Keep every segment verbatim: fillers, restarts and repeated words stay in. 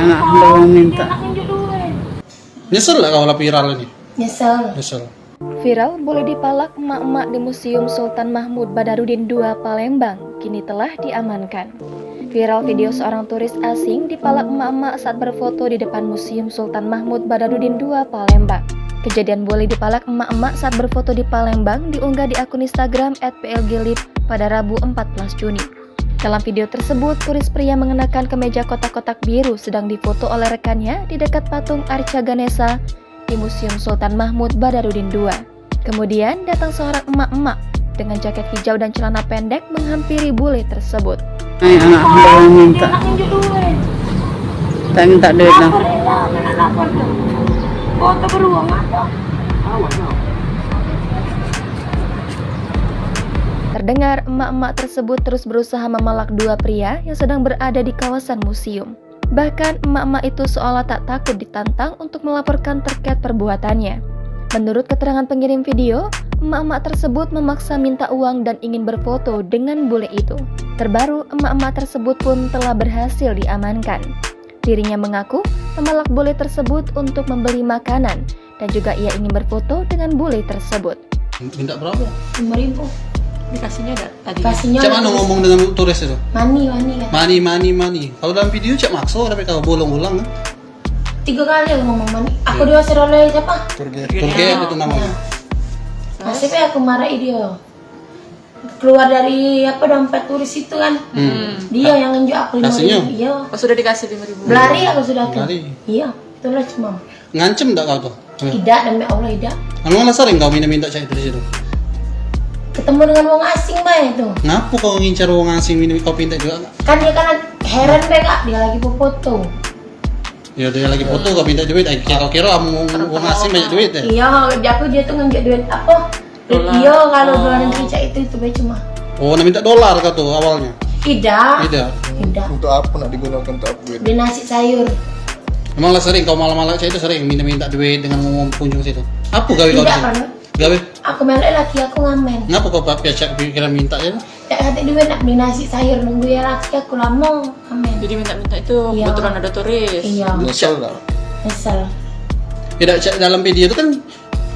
Nak belum minta. Nyesel lah kau lah viral ini? Nyesel. Nyesel. Viral boleh dipalak emak-emak di Museum Sultan Mahmud Badarudin dua Palembang kini telah diamankan. Viral video seorang turis asing dipalak emak-emak saat berfoto di depan Museum Sultan Mahmud Badarudin dua Palembang. Kejadian boleh dipalak emak-emak saat berfoto di Palembang diunggah di akun Instagram at P L G Lip pada Rabu empat belas Juni. Dalam video tersebut, turis pria mengenakan kemeja kotak-kotak biru sedang difoto oleh rekannya di dekat patung Arca Ganesha di Museum Sultan Mahmud Badarudin dua. Kemudian datang seorang emak-emak dengan jaket hijau dan celana pendek menghampiri bule tersebut. Hai anak, belum minta. Tak minta duit lah. Terdengar emak-emak tersebut terus berusaha memalak dua pria yang sedang berada di kawasan museum. Bahkan emak-emak itu seolah tak takut ditantang untuk melaporkan terkait perbuatannya. Menurut keterangan pengirim video, emak-emak tersebut memaksa minta uang dan ingin berfoto dengan bule itu. Terbaru, emak-emak tersebut pun telah berhasil diamankan. Dirinya mengaku memalak bule tersebut untuk membeli makanan dan juga ia ingin berfoto dengan bule tersebut. Minta berapa? Lima ribu. Dikasihnya dak tadi? Kasihnya. Cak mana ngomong dengan turis itu? Mani, mani kan. Mani, mani, mani. Kalau dalam video cak makso, tapi kalau bolong ulang kan? Tiga kali aku ngomong mani. Aku diusir oleh siapa? Tour guide. Tour guide itu namanya. Nah. Nasibnya aku marahi dia. Keluar dari apa, dompet turis itu kan. Hmm. Dia yang nunjuk aku lima ribu. Kasihnya? Iya. Oh, sudah dikasih lima ribu. Belari aku sudah tuh. Belari. Iya, itulah cuma. Ngancem dak kau tuh? Idak, demi Allah idak. Emang lah sering kau minta-minta cak itu di situ? Ketemu dengan wong asing bae tuh. Ngapa kau ngincar wong asing minta kau pinta juga? Kan dia kan heran bae kak, dia lagi befoto. Ya dia lagi foto kau minta duit, eh, kau kira wong, wong asing banyak duit ya? Iya, jaku dia tuh ngenjuk duit apa? Dolar. Iya, kalau luar negeri cak itu, itu bae cuma. Oh, nak minta dolar kau tuh awalnya? Idak. Idak. Idak. Untuk apa nak digunakan, untuk apa duit? Beli nasi sayur. Emang lah sering kau malam-malam cak itu sering minta-minta duit dengan wong pengunjung situ? Apa gawe kau di situ? Idak pernah. Gawe? Aku melek laki aku ngamen. Ngapa kau pa-, piacak pikiran minta ya? Cak kate duit nak beli nasi sayur, nunggu ya laki aku lama ngamen. Jadi minta-minta itu. Iya. Kebetulan ada turis. Iya. Nyesel lah. Nyesel. Tidak, cak dalam video itu kan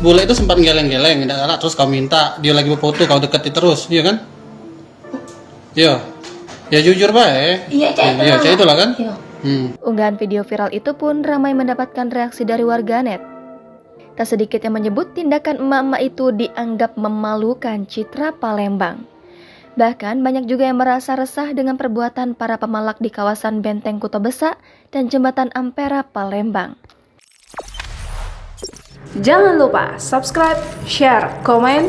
bule itu sempat geleng-geleng, tidak galak, terus kau minta, dia lagi berfoto, kau deketi terus, iya kan? Iya. Ya jujur bae. Iya, cak itu. Iya, cak itulah kan? Iya. Hmm. Unggahan video viral itu pun ramai mendapatkan reaksi dari warganet. Tak sedikit yang menyebut tindakan emak-emak itu dianggap memalukan citra Palembang. Bahkan banyak juga yang merasa resah dengan perbuatan para pemalak di kawasan Benteng Kuto Besak dan Jembatan Ampera Palembang. Jangan lupa subscribe, share, komen,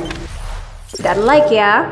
dan like ya.